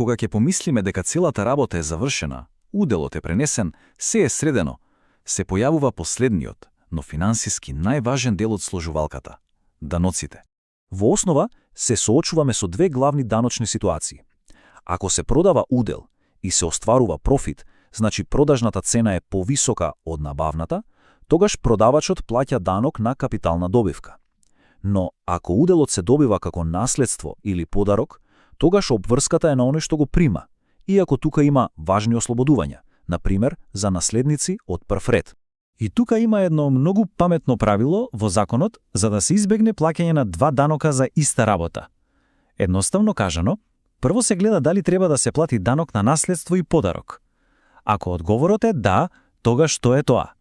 Кога ќе помислиме дека целата работа е завршена, уделот е пренесен, се е средено, се појавува последниот, но финансиски најважен дел од сложувалката – даноците. Во основа се соочуваме со две главни даночни ситуации. Ако се продава удел и се остварува профит, значи продажната цена е повисока од набавната, тогаш продавачот плаќа данок на капитална добивка. Но ако уделот се добива како наследство или подарок, тогаш обврската е на оној што го прима, иако тука има важни ослободувања, например за наследници од прв ред. И тука има едно многу паметно правило во законот за да се избегне плаќање на два данока за иста работа. Едноставно кажано, прво се гледа дали треба да се плати данок на наследство и подарок. Ако одговорот е да, тогаш што е тоа?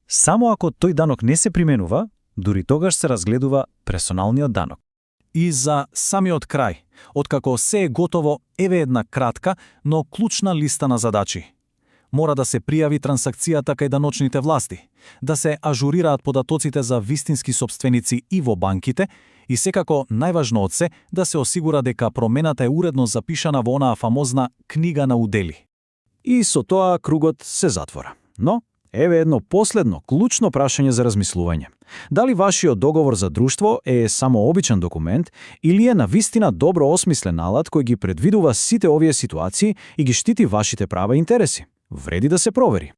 Само ако тој данок не се применува, дури тогаш се разгледува персоналниот данок. И за самиот крај, откако се е готово, еве една кратка, но клучна листа на задачи. Мора да се пријави трансакцијата кај даночните власти, да се ажурираат податоците за вистински сопственици и во банките и секако најважно од се да се осигура дека промената е уредно запишана во онаа фамозна книга на удели. И со тоа кругот се затвора. Но еве едно последно, клучно прашање за размислување. Дали вашиот договор за друштво е само обичен документ или е навистина добро осмислен алат кој ги предвидува сите овие ситуации и ги штити вашите права и интереси? Вреди да се провери.